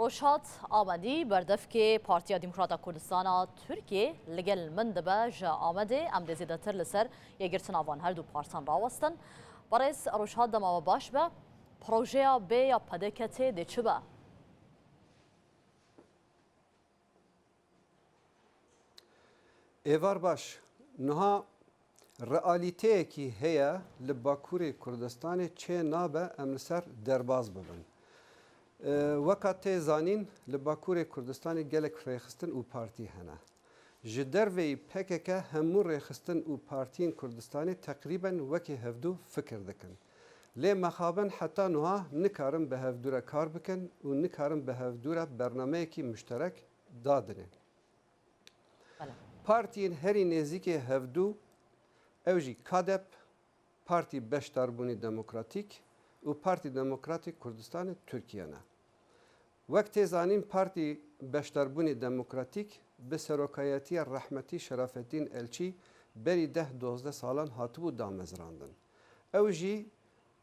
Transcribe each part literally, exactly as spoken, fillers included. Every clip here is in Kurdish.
Rojhat Amedî, berdevkê Partiya Demokrata Kurdistana Tirkiyê, li gel min dibe. Ji Amedê em dê zêdetir li ser yekgirtina van her du partiyan rawestin. Berêz Rojhat, dema we baş be. Projeya B ya P D K T dê çi be? Êvar baş. Niha realîteyekî heye li Bakurê Kurdistanê çê nabe em li ser derbaz bibin. E, weka tê zanîn, li Bakurê Kurdistanê gelek rêxistin û partî hene. Ji derveyî P K K hemû rêxistin û partiyên Kurdistanê teqrîben wekî hevdû fikir dikin. Lê mexabin heta niha nikarin bi hevdû re kar bikin û nikarin bi hevdû re bernameyekî muşterek dadinê. Bele. Partiyên herî nêzîkê hevdû, ew jî KADEP, Partî Beşdarbûnê Demokratîk û Partî Demokratîk Kurdistanê Tirkiye ne. Wek tê zanîn, Partî Beşdarbûnê Demokratîk bi serokayetiya rehmetî Şerafettin Elçî berî deh dozdeh salan hatibû damezrandin. Ew jî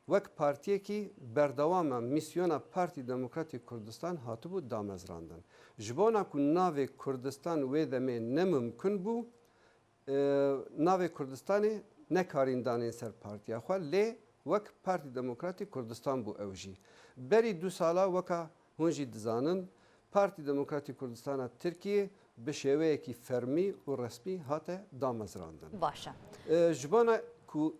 wek partiyekî berdewam e, mîsyona Partî Demokratîk Kurdistan hatibû damezrandin. Ji bona ku navê Kurdistan wê demê ne mimkun bû, e, navê Kurdistanê nekarîn danên ser partiya xwe, lê wek Partî Demokratîk Kurdistan bû ew jî. Berî du sala, weka hûn jî dizanin, Partî Demokratîk Kurdistana Tirkiyê bi şêweyekî fermî û resmî hate damezrandin. Baş e. E, ji bona ku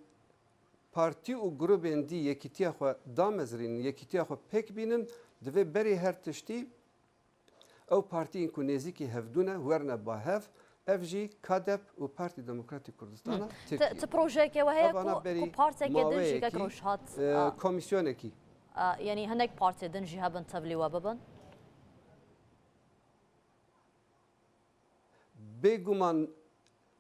partî û grûbên dî yekîtiya xwe damezrînin, yekîtiya xwe pêk bînin, divê berî her tiştî ew partiyên ku nêzîkî hevdû ne, werine ba hev, ev jî KADEP û Partî Demokratîk Kurdistana Tirkiyê. Ti, ti projeyeke we heye ku, ku parteke din jî, kek Rojhat, e, a, komîsyonekî. A, yanî hinek partê din jî hebin tevlî we bibin? Bêguman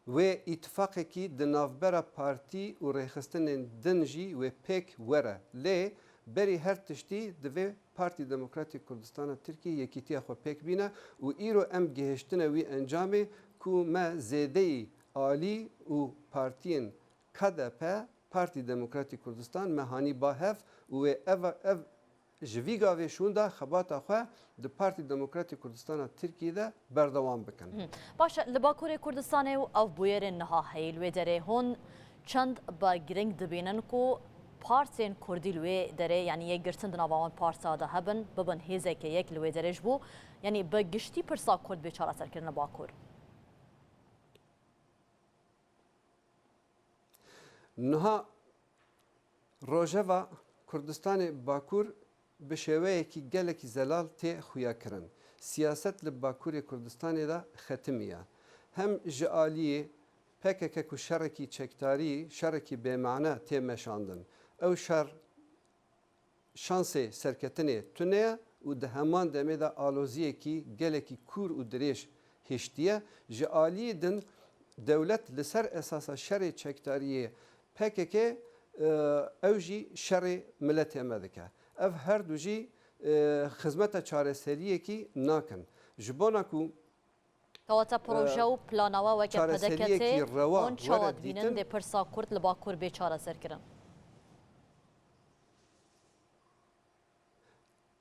wê îtifaqekî di navbera partî û rêxistinên din jî wê pêk were. Lê berî her tiştî divê Partî Demokratîk Kurdistana Tirkiyê yekîtiya xwe pêk bîne û îro em gihiştine wî encamê ku me zêdeyî alî û partiyên KDP, Partî Demokratîk Kurdistan, me hanî ba hev û wê ev, ev ji vî gavê şûnda xebata xwe di Partî Demokratîk Kurdistana Tirkiyê de berdewam bikin. Hı. Baş e, li Bakurê Kurdistanê û ev bûyerên niha heyî li wê derê, hûn çend bi giring dibînin ku partên kurdî li wê derê, yanî yekgirtin di nava wan parta de hebin, bibin hêzeke yek li wê derê ji bo, yanî bi giştî pirsa kurd bê çareserkirin li Bakur? Niha rojeva Kurdistanê Bakur bi şêweyekî gelekî zelal tê xuyakirin. Siyaset li Bakurê Kurdistanê de xetimiye. Hem ji aliyê P K K ku şerekî çekdarî, şerekî bêmane tê meşandin. Ew şer şansê serketinê tune ye û di heman demê de aloziyekî gelekî kûr û dirêj hiştiye. Ji aliyê din dewlet li ser esasa şerê çekdariyê P K K, e, ew jî şerê miletê me dike. Ev her du jî, e, xizmeta çareseriyekî nakin. Ji bona ku Kewata proje û plana we weke P D K T, çareseriyekî rewa hûn çawa were dibînin dîtin. Dê pirsa Kurd li Bakur bê çareserkirin?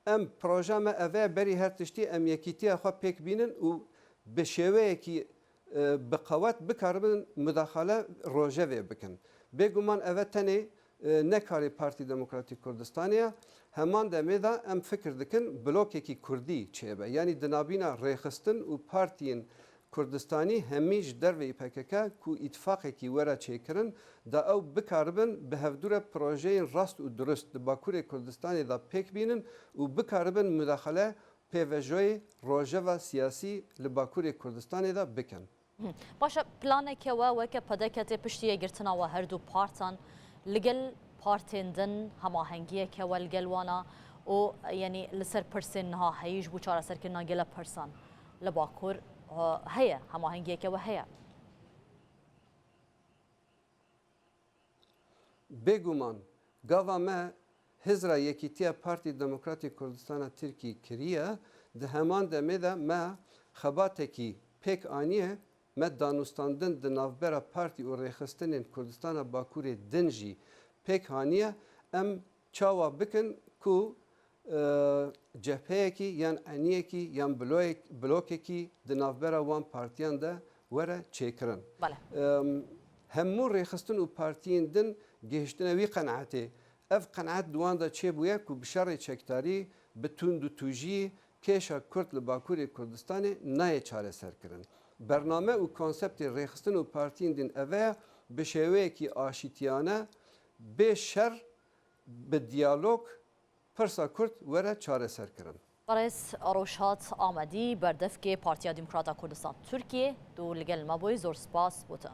Em, proja me ev e, berî her tiştî em yekîtiya xwe pêk bînin û bi şêweyekî, e, bi qewet bikaribin mudaxale rojevê bikin. Bêguman ev e tenê e, ne karê Partî Demokratîk Kurdistanê ye. Heman demê de em fikir dikin blokekî kurdî çêbe. Yanî di nabîna rêxistin û partiyên Kurdistanî hemî ji derveyî P K K ku îtifaqekî were çêkirin, da ew bikaribin bi hevdû re projeyên rast û durust di Bakurê Kurdistanê de pêk bînin û bikaribin mudaxale pêvejoyê rojeva siyasî li Bakurê Kurdistanê de bikin. Hı. Baş e, planeke we weke P D K T piştî yekgirtina we her du partan li gel partên din hemahengiyeke we li gel wana û, yanî, li ser pirsên niha heyî ji bo çareserkirina gele pirsan li Bakur, e, heye, hemahengiyeke we heye? Bêguman, gava me hizra yekîtiya Partî Demokratîk Kurdistana Tirkî kiriye, di heman demê de me xebatekî pêk aniye, me danûstandin di navbera partî û rêxistinên Kurdistana Bakurê din jî pêk haniye. Em çawa bikin ku e, cepheyekî yan eniyekî yan bloyek-, blokekî di navbera wan partiyan de were çêkirin. Bele. Em, hemû rêxistin û partiyên din gihiştine wî qenaetê. Ev qenaet di wan de çêbûye ku bi şerê çekdarî, bi tund û tûjî kêşa Kurd li Bakurê Kurdistanê nayê çareserkirin. Bername û konseptê rêxistin û partiyên din eve ye, bi şêweyekî aşîtiyane, bê şer, bi diyalog pirsa Kurd were çareserkirin. Berêz Rojhat Amedî, berdevkê Partiya Demokrata Kurdistan Tirkiyê, tu li gel me bûyî, zor spas bo te.